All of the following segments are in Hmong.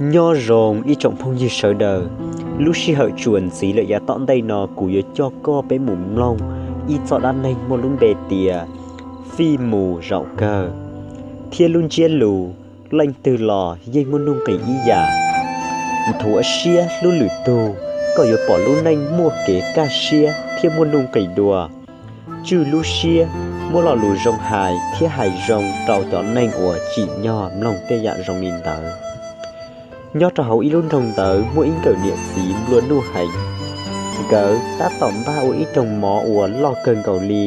Nyob zoo ib tsoom phooj ywg sawv daws, lub sij hawm tsuas ntxiv lawm yav tom ntej no kuv yuav coj koj peb mus mloog ib txoj dab neeg muaj lub npe tias Fij Mus Zaum Kawg, thiab lub ntsiab lus Leej twg los yeej muaj nuj nqis ib yam. Nthuav siab hlub lwm tug, koj yuav pom lub neej muaj kev kaj siab thiab muaj nuj nqis dua. Tswj lub siab, muab lo lus zoo hais thiab hais zoo rau cov neeg uas tsim nyog mloog tej yam zoo li ntawd. Nyob rau hauv ib lub nroog ntawd muaj ib nkawm niam txiv nplua nuj heev. Nkawd tab tom npaj ua ib rooj mov uas loj kawg nkaus li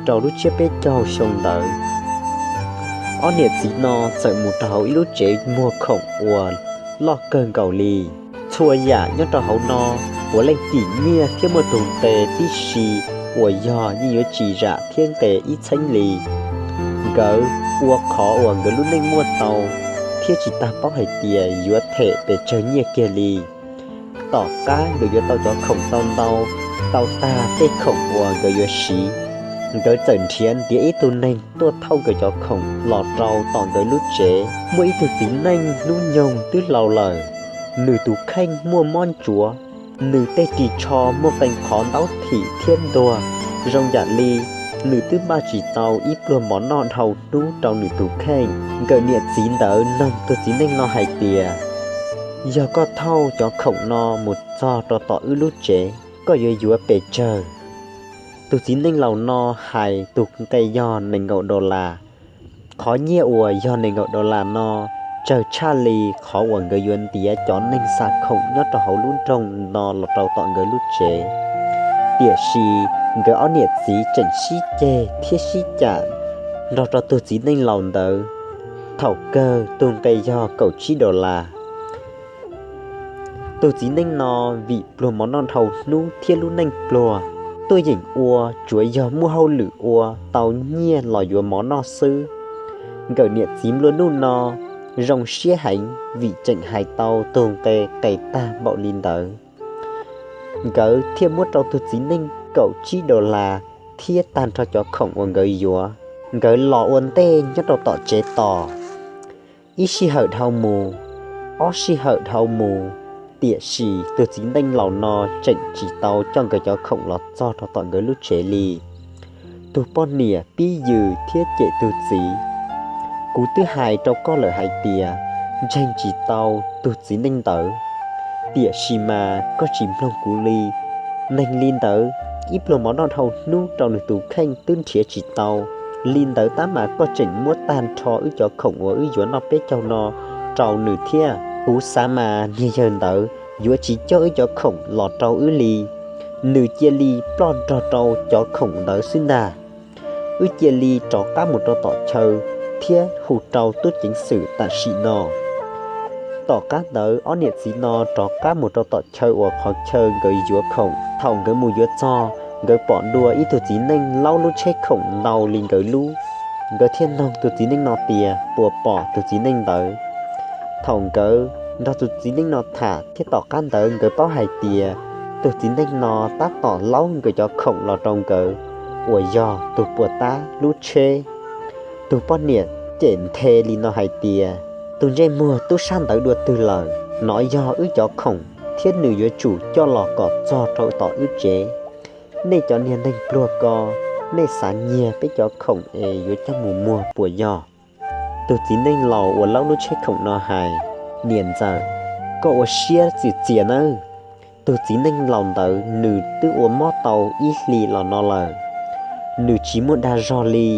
rau lub tsiab peb caug xyoo ntawd. Ob niam txiv no txawm mus rau hauv ib lub tsev muag khoom uas loj kawg nkaus li. Txhua yam nyob rau hauv no puav leej kim nyiaj thiab muaj tus nqe tib si uas yog yeej yuav tsis zam thiab nqe ib txheeb li. Nkawd ua qhov uas nkawd lub neej muaj tau thiab tsis tas paub hais tias yuav them pes tsawg nyiaj kiag li. Tom qab nkawd yuav tau cov khoom tau ntau, tau tag tej khoom uas nkawd yuav siv, nkawd txawm nrhiav ntiav ib tug neeg tuaj thauj nkawd cov khoom los rau tom nkawd lub tsev. Muaj ib tug txiv neej hnub nyoog twb laus lawm, nws tus kheej muaj mob ntsuav, nws tej ris tsho muaj qee qhov ntaub thim thiab ntuag, zoo yam li nws twb npaj tsis tau ib pluag mov noj dhau hnub rau nws tus kheej. Nkawm niam txiv ntawd nug tus txiv neej no hais tias, yog koj thauj cov khoom no mus txog rau tom wb lub tsev, koj yuav yuav pes tsawg? Tus txiv neej laus no hais tus nqe yog nees nkaum dollar. Qhov nyiaj uas yog nees nkaum dollar no tsawg tshaj li qhov uas nkawd yuav ntiav cov neeg xa khoom nyob rau hauv lub nroog no los rau tom nkawd lub tsev. Tiam sis nkawd ob niam txiv tseem sib ceg thiab sib cam nrog rau tus txiv neej laus ntawd. Thaum kawg tus nqe yog kaum tsib dollar. Tus txiv neej no vim pluag mov noj dhau hnub thiab lub neej pluag, tuaj yeem ua tsuav yog muaj hauj lwm ua tau nyiaj los yuav mov noj xwb. Nkawm niam txiv nplua nuj no zoo siab heev vim tseem hais tau tus nqe qes tag npaum li ntawd. Nkawd thiaj muab rau tus txiv neej kaum tsib dollar thiab tag nrho cov khoom uas nkawd yuav. Nkawd los ua ntej nyob rau tom tsev tos. Ib sij hawm dhau mus, ob sij hawm dhau mus, tiam sis tus txiv neej laus no tseem tsis tau coj nkawd cov khoom los txog rau tom nkawd lub tsev li. Tus poj niam pib yws thiab cem tus txiv, kuv twb hais rau koj lawm hais tias ntseeg tsis tau tus txiv neej ntawd, tiam sis mas koj tsis mloog kuv li. Neeg li ntawd, ib pluag mov noj dhau hnub rau nws tus kheej twb nrhiav tsis tau, li ntawd tab mas koj tseem muab tag nrho wb cov khoom uas wb yuav noj peb caug no rau nws thiab. Kuv xav mas niag yawg ntawd yuav tsis coj wb cov khoom los rau wb li. Nws cia li ploj nrog rau cov khoom ntawd xwb ntag. Wb cia li rov qab mus rau tom chaw thiab hu rau tub ceev xwm tam sim no. Tom qab ntawd ob niam txiv no rov qab mus rau tom chaw uas qhov chaw nkawd yuav khoom. Thaum nkawd mus yuav txog, nkawd pom dua ib tug txiv neej laub lub tsheb khoom ntau li nkawd lub. Nkawd thiaj noog tus txiv neej no tias puas pom tus txiv neej ntawd. Thaum nkawd nrog tus txiv neej no tham thiab tom qab ntawd nkawd paub hais tias tus txiv neej no tab tom laub nkawd cov khoom los rau nkawd, uas yog tus puas tab lub tsheb. Tus poj niam cem nthe li no hais tias, tus ntsej muag tub sab ntawd dua twg lawm? Nov yog wb cov khoom thiab nws yuav tsum coj los kom txog rau tom wb tsev. Nej cov niag neeg pluag ko, nej xav nyiag peb cov khoom es yuav coj mus muag puas yog? Tus txiv neej laus uas laub lub tsheb khoom no hais, niam ntxawm, koj ua siab txias txias nawb. Tus txiv neej laus ntawd nws twb ua mob tau ib hlis los no lawm, nws tsis muaj dag zog li.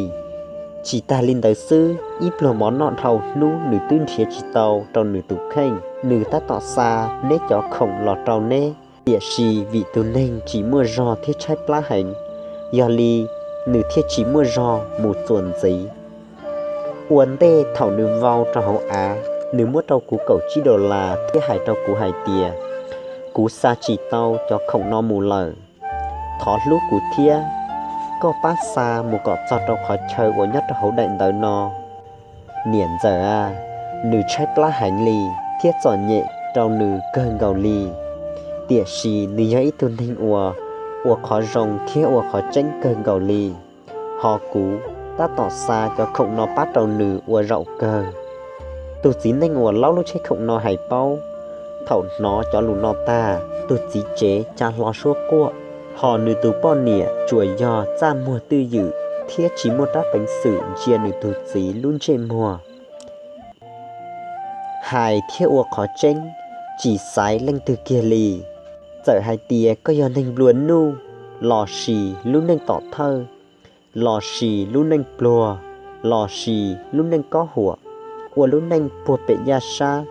Tsis tas li ntawd xwb, ib pluag mov noj dhau hnub nws twb nrhiav tsis tau rau nws tus kheej, nws tab tom xa neb cov khoom los rau neb, tiam sis vim tus neeg tsis muaj zog thiab tshaib plab heev, yog li nws thiaj tsis muaj zog mus txuas ntxiv. Ua ntej thaum nws vau rau hauv av, nws muab rau kuv kaum tsib dollar thiab hais rau kuv hais tias, kuv xa tsis tau cov khoom no mus lawm, thov hlub kuv thiab, koj pab xa mus kom txog rau qhov chaw uas nyob rau hauv daim ntawv no. Niam ntxawm a, nws tshaib plab heev li thiab txom nyem rau nws kawg nkaus li, tiam sis nws yog ib tug neeg uas ua qhov zoo thiab ua qhov tseeb kawg nkaus li. Ho kuv tab tom xa cov khoom no pab rau nws ua zaum kawg. Tus txiv neej uas laub lub tsheb khoom no hais paub, thaum hnov cov lus no tag, tus txiv tsev ca hlo suab quaj, hos nws tus poj niam tsuas yog txaj muag twj ywm thiab tsis muaj rab peev xwm ntsia nws tus txiv lub ntsej muag. Hais thiab ua qhov tseeb, tsis xaiv leej twg kiag li. Txawm hais tias koj yog neeg nplua nuj, lossis lub neej tom thawj, lossis lub neej pluag, lossis lub neej kob huam, ua lub neej puag pem yaj sab,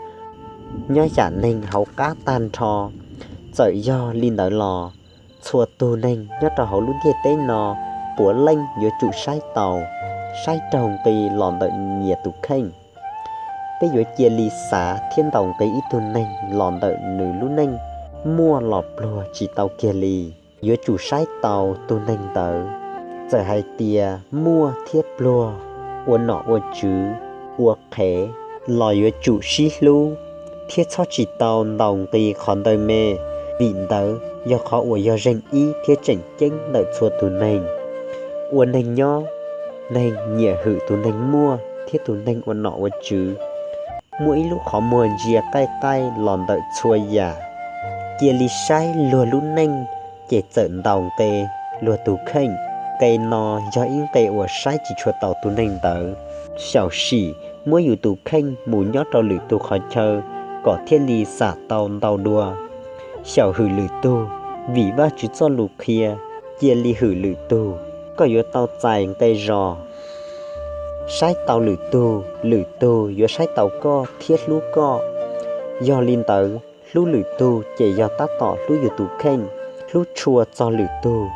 nyob yam neeg hauv qab tag nrho, txawm yog li ntawd los, txhua tug neeg nyob rau hauv lub ntiaj teb no puav leej yuav tsum saib taus, saib raug nqi los ntawm nyias tus kheej. Peb yuav cia li xav thiab ntaus nqi ib tug neeg los ntawm nws lub neej muaj los pluag tsis tau kiag li. Yuav tsum saib taus tus neeg ntawd, txawm hais tias muaj thiab pluag, ua nom ua tswv, ua qhev, los yuav tsum sib hlub thiab txhob tsis tau ntaus nqi qhov ntawd me. Vim ntawd yog qhov uas yog zeeg ib thiab tseem ceeb ntawm txhua tus neeg. Ua neeg nyob, neeg nyiam hwm tus neeg muaj thiab tus neeg ua nom ua tswv. Muaj ib lub qhov muag ntsia qaij qaij los ntawm txhua yam. Cia li saib luag lub neej, ces txawm ntaus nqi luag tus kheej. Nqe no yog ib nqe uas saib tsis tshua taus tus neeg ntawd. Xyaum sim muab yus tus kheej mus nyob rau lwm tus qhov chaw kom thiaj li xam tau ntau dua. Xyaum hwm lwm tug, vim Vajtswv txoj lus qhia, cia li hwm lwm tug, koj yuav tau txais nqe zos. Saib taus lwm tug, lwm tug yuav saib taus koj thiab hlub koj. Yog li ntawd, hlub lwm tug ces yog tab tom hlub yus tus kheej. Hlub tshua txog lwm tug,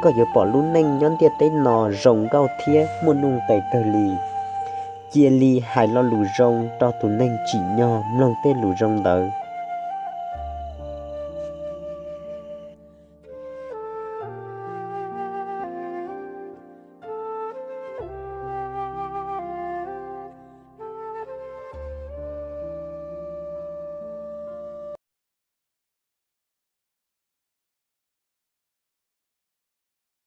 koj yuav pom lub neej nyob ntiaj teb no zoo nkauj thiab muaj nuj nqes kawg li. Cia li hais lo lus zoo rau tus neeg tsim nyog mloog tej lus zoo ntawd.